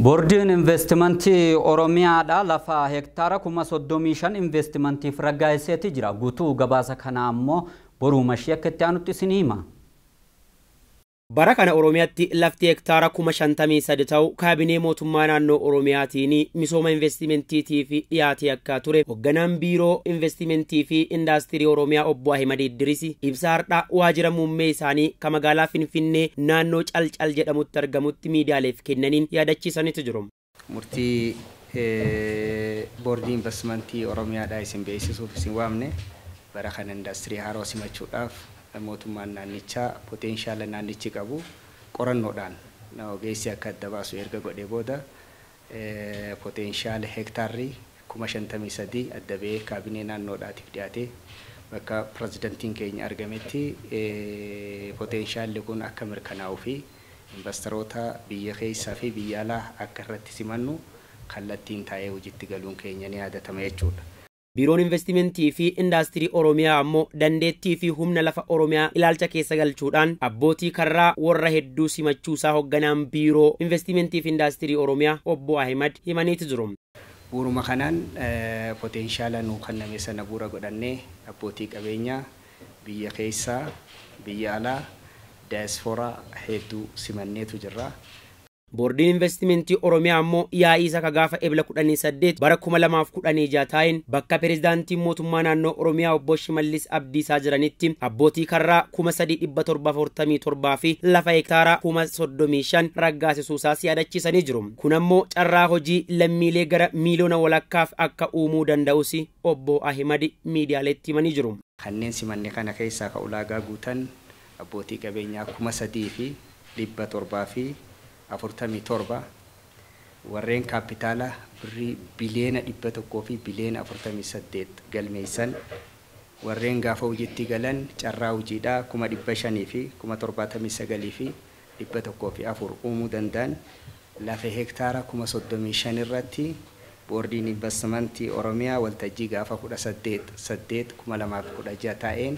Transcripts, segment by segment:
Boordiin Investimentii Oromiyaadha lafa hektaara 35,000 investimentiif raggaasiseeti jira. Guutuu gabaasa kanaa ammoo boruu mashii akka itti aanutti isinii hima. Bara kana Oromiyaatti lafti hektaara 53,000 ta'u kaabinee mootummaa naannoo Oromiyaatiin misooma investimentiitiif dhiyaatee akka ture hoogganaan biiroo investimentii fi indaastirii Oromiyaa obbo Ahimad Idris ibsa har'aa waajjira muummee isaanii kan magaalaa Finfinnee naannoo Calcal jedhamutti argamutti miidiyaaleef kennaniin yaadachiisaniitu jiru. Murtii boordii investimentii Oromiyaadhaa isin beeksisuuf isin waamne bara kana indaastirii haaroo simachuudhaaf mootummaan naannichaa potenshaala naannichi qabu qorannoodhaan ogeessi akka adda baasu erga godhee booda potenshaala hektaarri 53,000 adda ba'ee kaabinee naannoodhaatiif dhiyaate bakka pirezidantiin keenya argametti poteenshaalli kun akka mirkanaa'uu fi investoroota biyya keessaa fi biyya alaa akka irratti simannu kallattiin taa'ee hojiitti galuun keenya ni yaadatama jechuudha. Biiroon Investimentii fi Indaastirii Oromiyaa ammoo dandeettii fi humna lafa Oromiyaa ilaalcha keessa galchuudhaan abbootii karraa warra hedduu simachuusaa hoogganaan Biiroo Investimentii fi Indaastirii Oromiyaa obbo Ahimad himaniitu jiru. Bu'uuruma kanaan potenshaala nuu kenname sana bu'uura godhannee abbootii qabeenyaa biyya keessaa biyya alaa daayispooraa hedduu simanneetu jirra. Boordiin Investimentii Oromiyaa ammoo yaa'ii isa gaafa Ebla 18 bara 2016 taa'een bakka pirezidaantiin mootummaa naannoo Oromiyaa obbo Shimallis Abdiisaa jiranitti abbootii karraa 3747 fi lafa hektaara 35,000 raggaasisuusaas yaadachiisanii jiru. Kun ammoo carraa hojii lammiilee gara miiliyoona walakkaaf akka uumuu danda'us obbo Ahimad miidiyaaleetti himanii jiru. Kanneen simanne kana keessaa ka ulaagaa guutan abbootii qabeenyaa 3,747 warreen kaapitaala birrii biliyoona 100 fi biliyoona 48 galmeessan warreen gaafa hojiitti galan carraa hojiidhaa 500,000 fi 79,104 uumuu danda'an lafa hektaara 35,000 irratti boordiin investimentii Oromiyaa waltajjii gaafa 18/8/2016 taa'een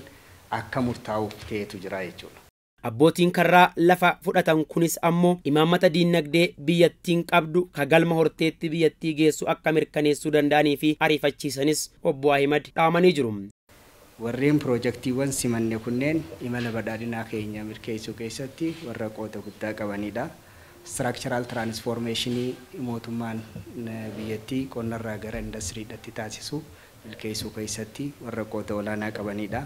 akka murtaa'uuf ta'etu jira jechuudha. Abbootiin karraa lafa fudhatan kunis ammoo imaammata diinagdee biyyattiin qabdu ka galma horteetti biyyattii geessu akka mirkaneessuu danda'anii fi ariifachiisanis obbo Ahimad dhaamanii jiru. Warreen piroojaktiiwwan simanne kunneen imala badhaadhinaa keenya mirkaneessuu keessatti warra qooda guddaa qabanidha. Structural transformationii mootummaan biyyattii qonnarraa gara indastiriidhaatti taasisu milkeessuu keessatti warra qooda olaanaa qabanidha.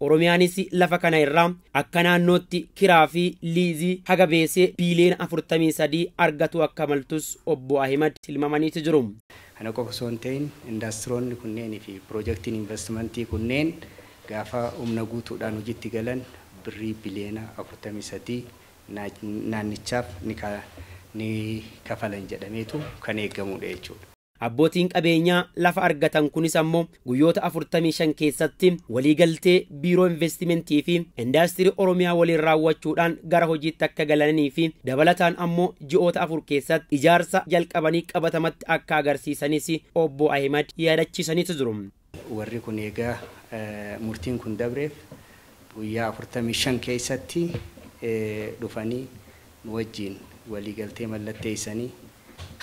Oromiyaanis lafa kana irraa akka naannootti kiraa fi liizii haga beesee biiliyoona 43 argatu akka maltus obbo Ahimad tilmaamaniitu jiru. Kana qofa osoo hin ta'in indaastiroonni kunneenii fi piroojaktiin investimentii kunneen gaafa humna guutuudhaan hojiitti galan birrii biliyoona 43 naannichaaf ni kafalan jedhameetu kan eegamudha jechuudha. Abbootiin qabeenyaa lafa argatan kunis ammoo guyyoota 45 keessatti waliigaltee Biiroo Investimentii fi Indaastirii Oromiyaa waliin raawwachuudhaan gara hojiitti akka galanii fi dabalataan ammoo ji'oota 4 keessatti ijaarsa jalqabanii qabatamatti akka agarsiisanis obbo Ahimad yaadachiisaniitu jiru. Warri kun egaa murtiin kun dabreef guyyaa 45 keessatti dhufanii nu wajjin waliigaltee mallatteessanii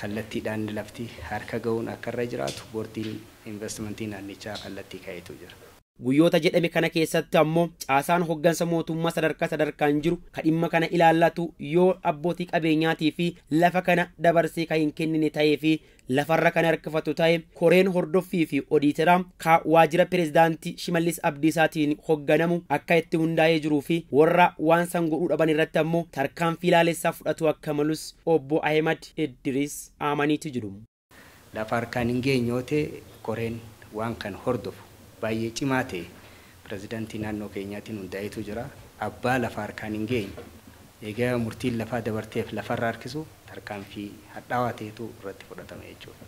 kallattiidhaan lafti harka ga'uun akka irra jiraatu boordiin investimentii naannichaa kallattii kaa'etu jira. Guyyoota jedhame kana keessatti ammoo caasaan hoggansa mootummaa sadarkaa sadarkaan jiru ka dhimma kana ilaallatu yoo abbootii qabeenyaatii fi lafa kana dabarsee kan hin kennine ta'ee fi lafarra kan harkifatu ta'e koreen hordoffii fi odiiteraa ka waajjira pirezidaantii Shimallis Abdiisaatiin hogganamu akka itti hundaa'ee jiruu fi warra waan san godhuu dhaban irratti ammoo tarkaanfii laalessaa fudhatu akka malus obbo Ahimad Idris amaniitu jiru. Lafa harkaan hin geenye koreen waan kan hordofu baay'ee cimaa ta'e pirezidaantii naannoo keenyaatiin hundaa'etu jira. Abbaa lafa harkaan hin geenye egaa murtiin lafaa dabarteef lafarra harkisu tarkaanfii hadhaawaa ta'etu irratti fudhatama jechuudha.